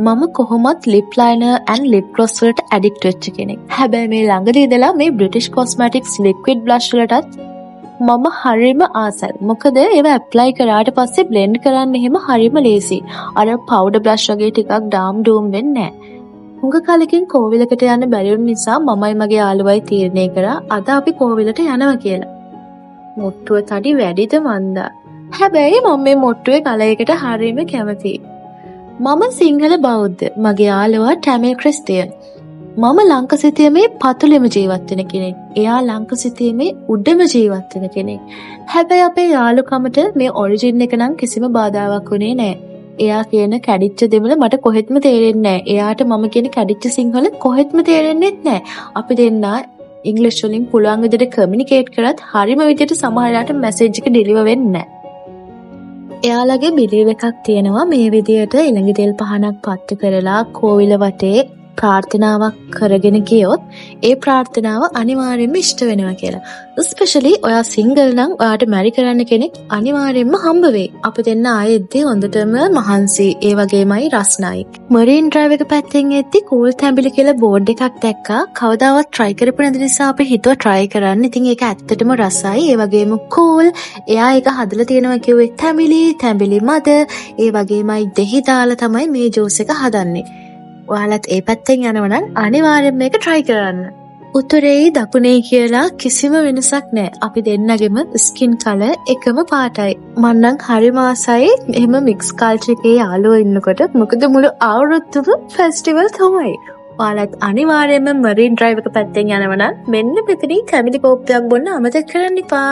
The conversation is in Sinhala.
මම කොහොමත් lip liner and lip gloss වලට ඇඩික්ට් වෙච්ච කෙනෙක්. හැබැයි මේ ළඟදී ඉඳලා මේ බ්‍රිටිෂ් කොස්මැටික්ස් ලික්විඩ් බ්ලෂ් වලටත් මම හරිම ආසයි. මොකද ඒවා ඇප්ලයි කරාට පස්සේ බ්ලෙන්ඩ් කරන්න එහෙම හරිම ලේසි. අර පවුඩර් බ්ලෂ් වගේ ටිකක් ඩාම් ඩූම් වෙන්නේ නෑ. හුඟ කලකින් කෝවිලකට යන්න බැරි වුණ නිසා මමයි මගේ යාළුවයි තීරණය කරා අද අපි කෝවිලට යනවා කියලා. මොට්ටුව තඩි වැඩිද මන්දා. හැබැයි මම මේ මොට්ටුවේ කලර් එකට හරිම කැමතියි. මම සිංහල බෞද්ධ. මගේ යාළුවා ටැමිල් ක්‍රිස්තියන්. මම ලංකසිතියමේ පතුලෙම ජීවත් වෙන කෙනෙක්. එයා ලංකසිතියමේ උඩම ජීවත් වෙන කෙනෙක්. හැබැයි අපේ යාළුකමට මේ ඔරිජින් එක නම් කිසිම බාධාවක් වුණේ නෑ. එයා කියන කැඩිච්ච දෙමළ මට කොහෙත්ම තේරෙන්නේ නෑ. එයාට මම කියන කැඩිච්ච සිංහල කොහෙත්ම තේරෙන්නෙත් නෑ. අපි දෙන්නා ඉංග්‍රීසි වලින් පුළුවන් විදිහට කමියුනිකේට් කරත් හරිම විදිහට සමහර වෙලාවට මැසේජ් එක ඩෙලිවර් වෙන්නේ නෑ. එයාලගේ බිලීව් එකක් තියෙනවා මේ විදියට ඉලංගි තෙල් පහනක් පත්තු කරලා කෝවිල වටේ ප්‍රාර්ථනාවක් කරගෙන ගියොත් ඒ ප්‍රාර්ථනාව අනිවාර්යයෙන්ම ඉෂ්ට වෙනවා කියලා. ස්පෙෂලි ඔයා සිංගල් නම් ඔයාට මැරි කරන්න කෙනෙක් අනිවාර්යයෙන්ම හම්බ වෙයි. අපි දෙන්න ආයෙ එද්දි හොඳටම මහන්සි, ඒ වගේමයි රස්නයි. මරීන් ඩ්‍රයිව් එක පැත්තෙන් එද්දි කූල් තැඹිලි කියලා බෝඩ් එකක් දැක්කා. කවදාවත් try කරපු නැති නිසා අපි හිතුවා try කරන්න. ඉතින් ඒක ඇත්තටම රසයි. ඒ වගේම කූල්. එයා ඒක හදලා තියෙනවා කිව්වේ තැඹිලි, තැඹිලි මද, ඒ වගේමයි දෙහි දාලා තමයි මේ ජූස් එක හදන්නේ. ඔයාලත් ඒ පැත්තෙන් යනවා නම් අනිවාර්යෙන්ම මේක try කරන්න. උතුරේයි දකුණේ කියලා කිසිම වෙනසක් නෑ. අපි දෙන්නගෙම ස්කින් කලර් එකම පාටයි. මං නම් හරිම ආසයි එහෙම මික්ස් කල්චර් එකේ යාළුවෝ ඉන්නකොට. මොකද මුළු අවුරුද්දම ෆෙස්ටිවල් තමයි. ඔයාලත් අනිවාර්යයෙන්ම මරීන් ඩ්‍රයිව් එක පැත්තෙන් යනවා නම් මෙන්න මෙතනින් තැඹිලි කෝප්පයක් බොන්න අමතක කරන්න එපා.